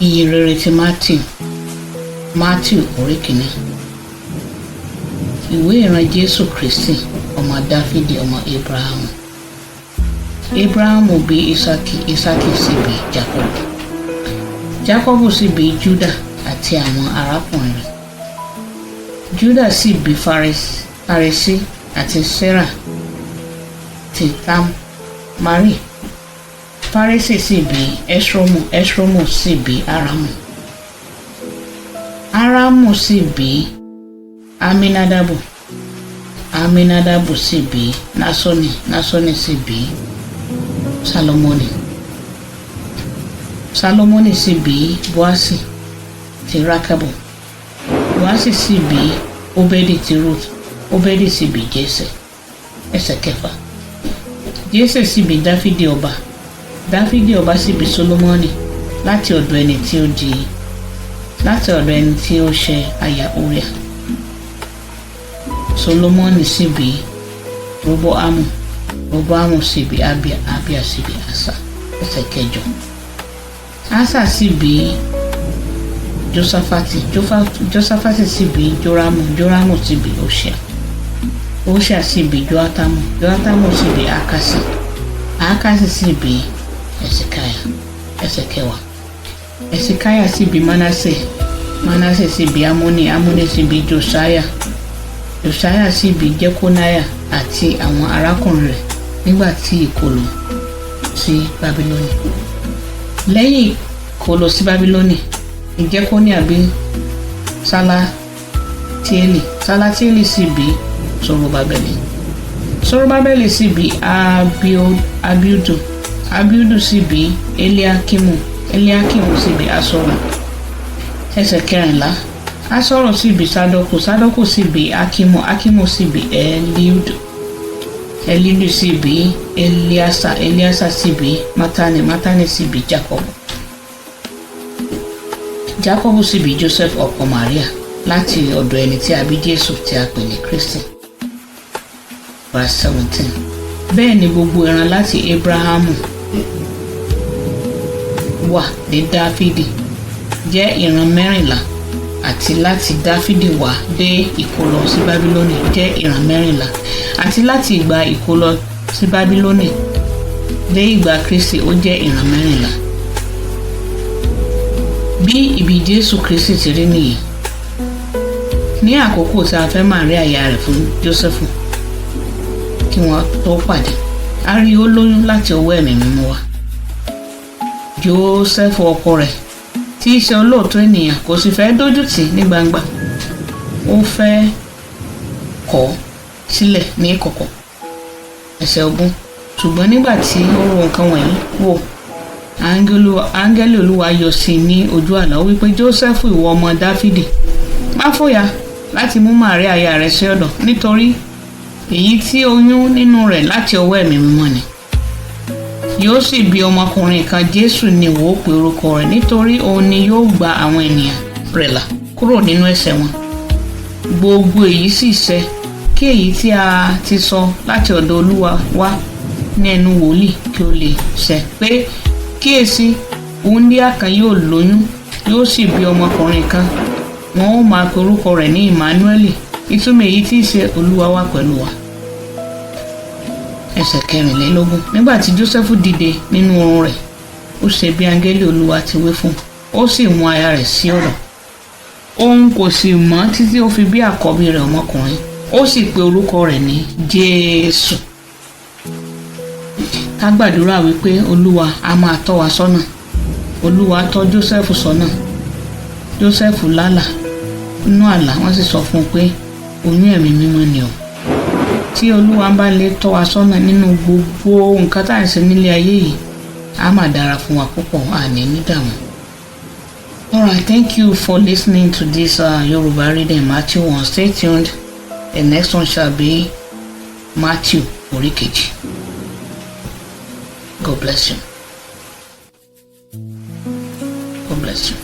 Ìyìn rere ti Matthew. Matthew orí kìíní. Ìwé ìran Jésù Kristi, ọmọ Dáfídì, ọmọ Abrahamu. Abrahamu bí Isaki, Isaki sì bí Jacob. Jacob sì bí Juda àti àwọn arákùnrin rẹ̀. Juda sì bí Faresi àti Serah ti Tamari. Faresi sì bí Esromu, Esromu sì bí Aramu. Aramu sì bí Aminadabu. Aminadabu sì bí Nasoni, Nasoni sì bí Salomoni. Salomoni sì bí Boasi ti Rakabu. Boasi sì bí Obedi ti Ruth. Obedi sì bí Jese. Ẹsẹ̀ kẹfà. Jese sì bí Dáfídì ọba. Dáfídì ọba sì bí Solomoni láti ọ̀dọ̀ ẹni tí ó ṣe aya Uriah. Solomoni sì bí Roboamu. Roboamu sì bí Abia. Abia sì bí Asa. Ẹsẹ̀ kẹjọ. Asa sì bí Josafati. Josafati sì bí Joramu. Joramu sì bí Oṣia. Oṣia sì bí Joatamu. Joatamu sì bí Akasi. Akasi sì bí Ẹsikaya. Ẹsẹ̀ kẹwàá. Ẹsikaya sì bí Manase. Manase sì bí Amoni. Amoni sì bí Josiah. Josiah sì bí Jekonaya àti àwọn arákùnrin rẹ̀ nígbà tí ìkólọ sí Bábílónì. Lẹ́yìn ìkólọ sí Bábílónì, Jekóníà bí Salatieli. Salatieli sì bí Sorobabeli. Sorobabeli sì bí Abiudu. Abiudu sì bí Eliakimu. Eliakimu sì bí Asọrù. Ẹsẹ̀ kẹrìnlá. Asọrù sì bí Sadọkù. Sadọkù sì bí Akimu. Akimu sì bí Eliudu. Eliudu sì bí Eliasa. Eliasa sì bí Matani. Matani sì bí Jacob. Jacob sì bí Joseph, ọkọ Maria, láti ọ̀dọ̀ ẹni tí a bí Jésù tí a pè ní Kristi. Verse 17. Bẹ́ẹ̀ ni gbogbo ìran láti Abrahamu wá dé Dáfídì jẹ́ ìran 14, àti láti Dáfídì wá dé ìkólọ sí Bábílónì jẹ́ ìran 14, àti láti ìgbà ìkólọ sí Bábílónì dé ìgbà Kristi, ó jẹ́ ìran 14. Bí ìbí Jésù Kristi ti rí nìyí. Ní àkókò tí a fẹ́ Màríà aya rẹ̀ fún Jósẹ́fù kí wọ́n tó pàdé, a rí ó lóyún láti ọwọ́ Ẹ̀mí Mímọ́ wá. Jósẹ́fù ọkọ rẹ̀, tí í ṣe olóòótọ́ ènìyàn, kò sì fẹ́ dójú tì ní gbangba, ó fẹ́ kọ̀ ọ́ sílẹ̀ ní ìkọ̀kọ̀. Ẹsẹ̀ 20. Ṣùgbọ́n nígbà tí ó ro nǹkan wọ̀nyí wò, áńgẹ́lì Olúwa yọ sí i ní ojú àlá. Ó wípé, "Jósẹ́fù, ìwọ ọmọ Dáfídì, má fòyà láti mú Màríà aya rẹ̀ sí ọ̀dọ̀, nítorí èyí tí oyún nínú rẹ̀ láti ọwọ́ Ẹ̀mí Mímọ́ ni. Yóò sì bí ọmọkùnrin kan. Jésù ni ìwọ ó pe orúkọ rẹ̀, nítorí òun ni yóò gba àwọn ènìyàn rẹ̀ là kúrò nínú ẹ̀ṣẹ̀ wọn." Gbogbo èyí sì ṣẹ, kí èyí tí a ti sọ láti ọ̀dọ̀ Olúwa wá ní ẹnu wòlíì kí ó lè ṣẹ pé, "Kíyèsí, wúńdíá kan yóò lóyún, yóò sì bí ọmọkùnrin kan. Wọn ó máa pe orúkọ rẹ̀ ní Emmanuel," ìtumọ̀ èyí tí í ṣe "Olúwa wà pẹ̀lú wa." Ẹsẹ̀ 24. Nígbà tí Jósẹ́fù dìde nínú oorun rẹ̀, ó ṣe bí áńgẹ́lì Olúwa ti wí fún un, ó sì mú aya rẹ̀ sí ọ̀dọ̀. Òun kò sì mọ̀ títí ó fi bí àkọ́bí rẹ̀ ọmọkùnrin, ó sì pe orúkọ rẹ̀ ní Jésù. Ká gbàdúrà wípé Olúwa á máa tọ́ wa sọ́nà. Olúwa tọ́ Jósẹ́fù sọ́nà. Jósẹ́fù lálàá. Nínú àlá, wọ́n sì sọ fún un pé oyún Ẹ̀mí Mímọ́ ni o. Tí Olúwa bá lè tọ́ wa sọ́nà nínú gbogbo nǹkan tá à ń ṣe nílé ayé yìí, á máa dára fún wa púpọ̀, àní nídààmú. Alright, thank you for listening to this Yoruba reading, Matthew 1. Stay tuned. The next one shall be Matthew orí kejì. God bless you. God bless you.